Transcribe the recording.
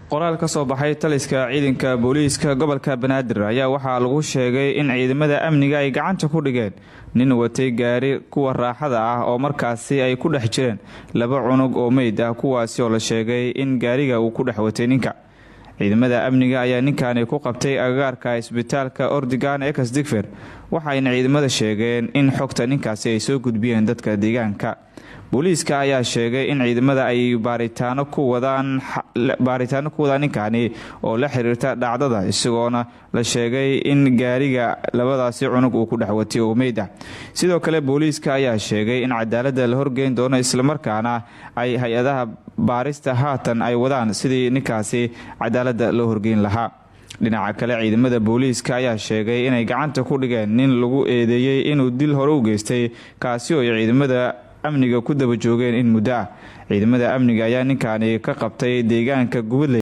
Qoraal ka soo baxay taliska ciidanka booliiska gobolka Banaadir ayaa waxaa lagu sheegay in ciidamada amniga ay gacanta ku dhigeen nin watay gaari kuwa raaxada ah oo markaasi ay ku dhex jireen laba cunug oo meyd ah, kuwaasi oo la sheegay in gaariga uu ku dhex watay ninka. Ciidamada amniga ayaa ninkani ku qabtay agagaarka isbitaalka Ordigan ex Digfer, waxayna ciidamada sheegeen in xogta ninkaasi ay soo gudbiyeen dadka deegaanka. Booliiska ayaa sheegay in ciidamada ay baaritaano ku wadaan ninkani oo la xiriirta dhacdada, isagoona la sheegay in gaariga labadaasi cunug uu ku dhex watay oo meyd ah. Sidoo kale booliiska ayaa sheegay in cadaaladda la horgeyn doono, islamarkaana ay hay-adaha baarista haatan ay wadaan sidii ninkaasi cadaaladda loo horgeyn lahaa. Dhinaca kale, ciidamada booliiska ayaa sheegay inay gacanta ku dhigeen nin lagu eedeeyey inuu dil hore u geystay, kaasi oo ay ciidamada amniga ku daba joogeen in muddo ah. Ciidamada amniga ayaa ninkaani ka qabtay deegaanka Gubadley.